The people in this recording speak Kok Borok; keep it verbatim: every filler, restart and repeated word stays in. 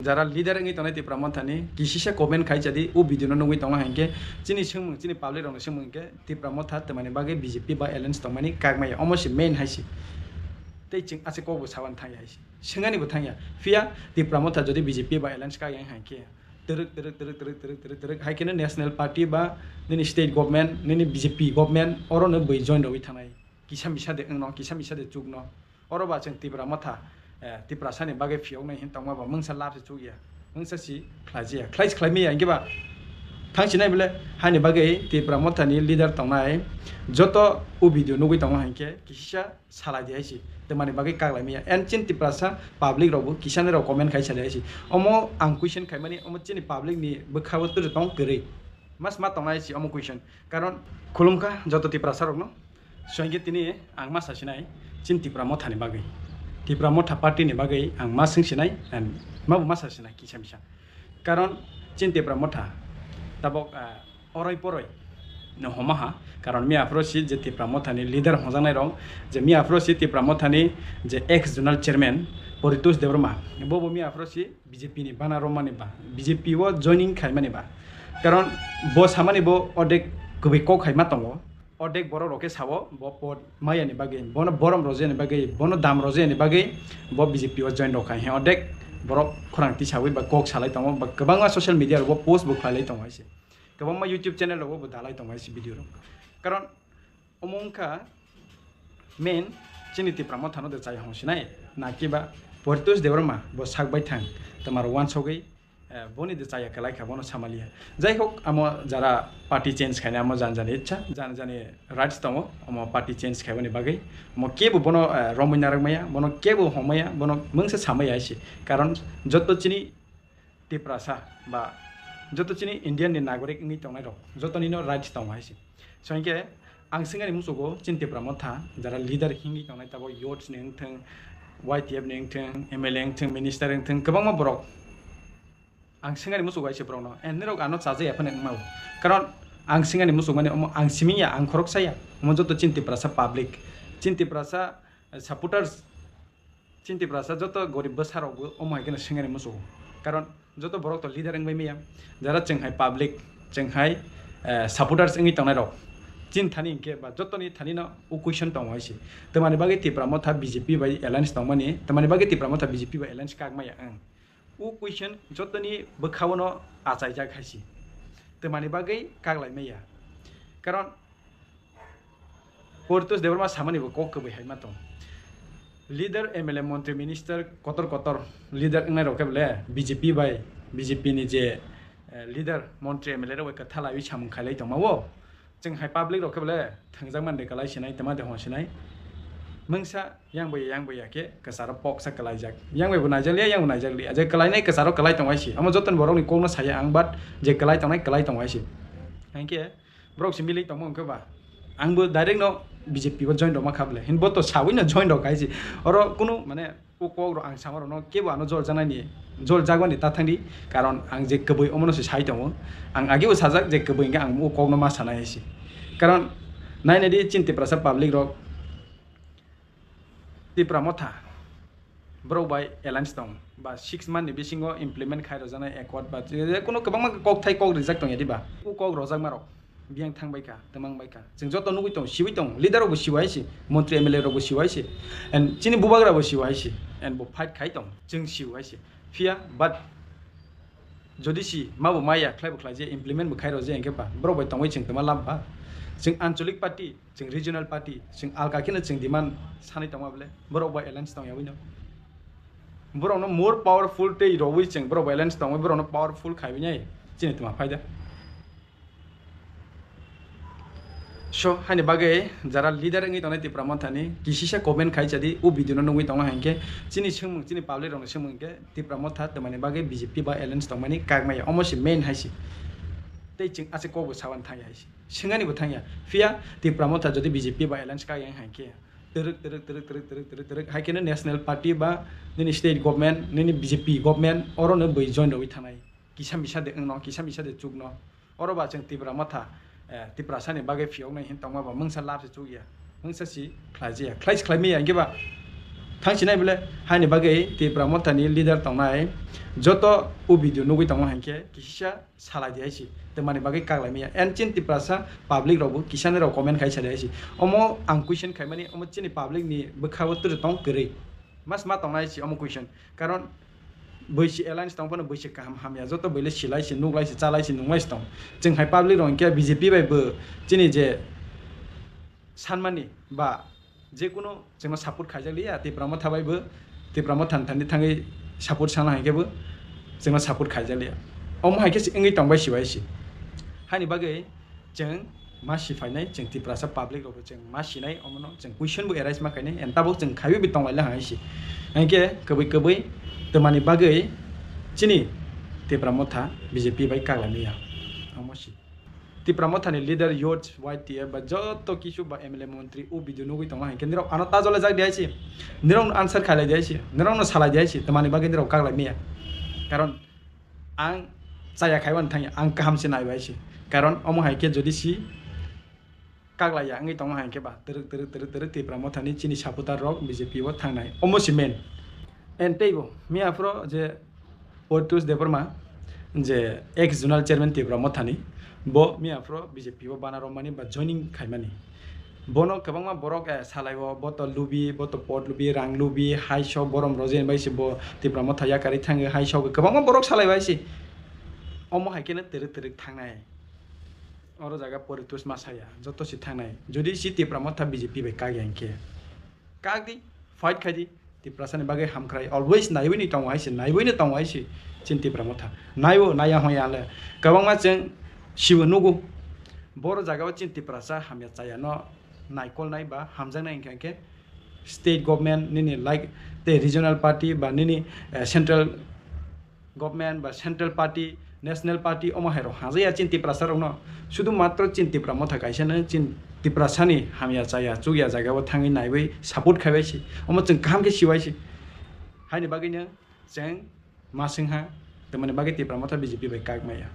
Jara leader wngwi tongnai Tipra Mothani, kisisa comment khai chadi, o video no nugwi tongo hinkhe, chini swngmung, chini public rokni swngmung hinkhe, Tipra Motha twmani bagwi B J P ba alliance tongmani kak maya, omo se main hai se. Tei chwng aswk kok bo saban thangya hai se. Swngani bo thangya. Phiya Tipra Motha jodi B J P ba alliance kak yang hai khe, twrwk, twrwk, twrwk, hai khe no national party ba nini state government, nini B J P government, oro no bwi join rogwi thangnai. Kisa misa de wngno, kisa misa de chukno. Oro ba chwng Tipra Motha, eh, Tiprasani bagwi phiyoknai hin tongma ba mungsa lab se chukya. Mungsa si khlaijaya. Khlai se khlai maya hinkhe ba thang sinai bole hani bagwi Tipra Mothani leader tongnai joto o video nugwi tongo hinkhe kisisa salai di hai se. Twmani bagwi kak lai maya. And chini Tiprasa public rok bo kisani rok comment khai salai hai se. Omo ang question khaimani omo chini public ni bwkha bo tong kwrwi. Mas ma tongnai hai se omo question. Karon khulumkha joto Tiprasa rokno. Swngkhe tini ang ma sasinai, chini Tipra Mothani bagwi, Tipra Motha party ni bagwi ang ma swngsinai, and ma bo ma sasinai kisa misa. Karon chini Tipra Motha tabok, ah, oroi poroi no homa ha, karon mi aphuru si je Tipra Mothani leader hwnjaknai rok, je mi aphuru si Tipra Mothani je ex zonal chairman Paritosh Debbarma, bo bo mi aphuru si B J P ni bana romani ba, B J P o joining khaimani ba. Karon bo samani bo odek kubui kok hai ma tongo. Odek borok rok khe sao bo pod maya ni bagwi, bono borom rojani bagwi, bono dam rojani bagwi bo B J P o join rok khai. He odek borok khorang tisawi ba kok salai tongo, ba kwbangma social media rok bo post bo khlai lai tongo hai se. Kwbangma YouTube channel rok bo dalai tongo hai se video rok. Karon omo wngkha main chini Tipra Mothano de chai hong sinai, na kiba Paritosh Debbarma bo sak bai thang, twmaro wansogwi, eh, boni de chaya kwlai kha, bono samaliya. Jai hok, amo jara party change khaina amo jani jani ichha, jani jani rights tongo, omo party change khaibani bagwi. Omo kebo bono, eh, romwi narwk maya, bono kebo hong maya, bono mungsa samaya hai se. Karon joto chini Tiprasa ba joto chini Indian ni nagorik wngwi tongnai rok, jotoni no rights tongo hai se. So hinkhe ang swngani musugo chini Tipra Motha jara leader hingwi tongnai tabo youths ni wngthwng, Y T F ni wngthwng, M L A wngthwng, minister wngthwng, kwbangma borok. Ang swngani musugo hai se borokno, and nirok ano chajaya phano wngmao. Karon ang swngani musukmani omo ang simi ya, ang khoroksa ya, omo joto chini Tiprasa public, chini Tiprasa, eh, supporters, chini Tiprasa joto gorib bwsarokbo omo hai kheno swngani musugo. Karon joto borok to leader wngbai maya. Jara chwng hai public, chwng hai, eh, supporters wngwi tongnai rok, chini thani hinkhe ba jotoni thani no o question tongo hai se. Twmani bagwi Tipra Motha B J P bai alliance tongmani, twmani bagwi Tipra Motha B J P bai alliance kak maya wng. O question jotoni bwkhao no achaijak hai se. Twmani bagwi kak lai maya. Karon Paritosh Debbarma samani bo kok kwbwi hai ma tong. Leader, M L A, montri, minister, kotor kotor leader wngnai rok khe bole B J P bai, B J P ni je, eh, leader, montri, M L A rok bai kwtha laiwi samung khailai tongma o. Chwng hai public rok khe bole thwngjak man de kwlai sinai, twma de hon sinai. Mungsa yang bai yang bai ya khe kwcharo poksa kwlaijak. Yang bai bo naijak liya, yang bo naijak liya. Je kwlainai kwcharo kwlai tong hai se. Omo jotoni borok ni kok no saya ang, but je kwlai tongnai kwlai tong hai se. Hinkhe borok se milwi tongma hwnkhe ba, ang bo direct no B J P o join rwma kha bole. Hin bo to sawi no join rok hai se. Oro kunu mane o kok rok ang sama rok no kebo ano jol jaknai ni, jol jakmani ta thang di. Karon ang je kwbwi omo no se sai tongo. Ang age bo sajak je kwbwi hwnkhe ang o kok no ma sanai hai se. Karon nai nai di chini Tiprasa public rok, Tipra Motha borok bai alliance tong ba six month ni bisingo implement khai rwjaknai accord ba je, je kuno kwbangma kok thai kok rijak tong ya di ba. O kok rwjakma rok biyang thang bai kha, twmang bai kha. Chwng joto nugwi tong, siwi tong, leader rok bo siwa hai se, montri M L A rok bo siwa hai se, and chini bubagra bo siwa hai se, and bo fight khai tong, chwng siwa hai se. Phiya, but jodi si ma bo maya, khlai bo khlai je, implement bo khai rw je, hinkhe ba borok bai tongwi chwng twma lab ba? Chwng ancholic party, chwng regional party, chwng alka kheno chwng demand sanwi tongma bole, borok bai alliance tong yawi no. Borok no more powerful tei rwwi chwng borok bai alliance tongwi borok no powerful khaiwi nai chini twma phaida. So, haini bagwi jara leader wngwi tongnai Tipra Mothani, kisisa comment khai chadi, o video no nugwi tongo hinkhe, chini swngmung, chini public rokni swngmung hinkhe, Tipra Motha twmani bagwi B J P ba alliance tongmani kak maya, omo se main hai se. Tei chwng aswk kok bo saban thangya hai se. Swngani bo thangya. Phiya Tipra Motha jodi B J P ba alliance kak yang hinkhe, twrwk, twrwk, twrwk, hai kheno national party ba nini state government, nini B J P government, oro no bwi join rwwi thanai. Kisa misa de wngno, kisa misa de chukno. Oro ba chwng Tipra Motha, eh, Tiprasani bagwi phiyoknai hin tongma ba mungsa lab se chukya. Mungsa si khlaijaya. Khlai se khlai maya, hinkhe ba Thang sinai bole, haini bagwi Tipra Mothani leader tongnai joto o video nugwi tongo hinkhe kisa salai di hai si, tei mani bagwi kaglai maya. En chin Tiprasa public rokbo kisani rok comment khai sadi hai si. Omo ang question khaimani, omo chini public ni bwkha o turu tong kwrwi. Mas ma tongnai si omo question. Karon bwisi alliance tong phano bwisi kaham hamya, joto bwile silai si, nuklai si, chalai si, nunglai si tong. Chwng hai public rok hinkhe B J P bai bo chini je sanmani ba jekunu chwngno support khaijak liya, Tipra Motha bai bo, Tipra Motha thani thangwi support sana hai khe bo chwngno support khaijak liya. Omo hai khe se wngwi tong bai si bai si. Haini bagwi chwng ma si phainai, chwng Tiprasa public rok bo chwng ma sinai, omono chwng question bo arise ma khainai, and tabuk chwng khaiwi bi tong lai hai si. Hinkhe kwbwi kwbwi twmani bagwi chini Tipra Motha B J P bai kaglai maya. Omo si. Tipra Mothani leader, youth, Y T F ba joto kisu ba M L A montri o video nugwi tongo hinkhe nirok ano tajole jak di hai si, nirok no answer khailai di hai si, nirok no salai di hai si, twmani bagwi nirok kaglai maya. Karon ang chaya khaiwani thangya, ang kaham se nai bai si. Karon omo hai khe jodi si kaglaiya wngwi tongo hai khe ba twrwk twrwk twrwk twrwk Tipra Mothani chini supporter rok B J P o thangnai, omo si main. And teibo miya phoro je Portus Debbarma, je ex zonal chairman Tipra Mothani, bo miya phoro B J P o bana romani ba joining khaimani. Bono kwbangma borok, eh, salai o, bo to lubi, bo to pot lubi, rang lubi, hai sok borom rojeni bai se bo Tipra Motha yakarwi thango, hai sok kwbangma borok salai bai se. Omo hai kheno twrwk twrwk thangnai. Oro jaga Portus ma saya, joto si thangnai. Jodi si Tipra Motha B J P bai kagya hinkhe. Kak di, fight khai di. Tiprasani bagwi hamkrai always naiwi ni tongo hai se, naiwi ni tongo hai se. Chin Tipra Motha. Naiwo, naiya hon ya le. Kwbangma chwng sibo nugo. Boro jagao chin Tiprasa hamya chaya no naikolnai ba hamjaknai hinkha hinkhe state government nini like tei regional party ba nini, eh, central government ba central party, national party omo hai rok hajaya chin Tiprasa rokno. Sudu matro chin Tipra Motha kaisa no chin Tiprasani hamya chaya chukya jagao thangwi naiwi support khaibai se. Omo chwng kaham khe sibai se. Haini bagwino chwng ma swngha, twmani bagwi Tipra Motha B J P bai kak maya.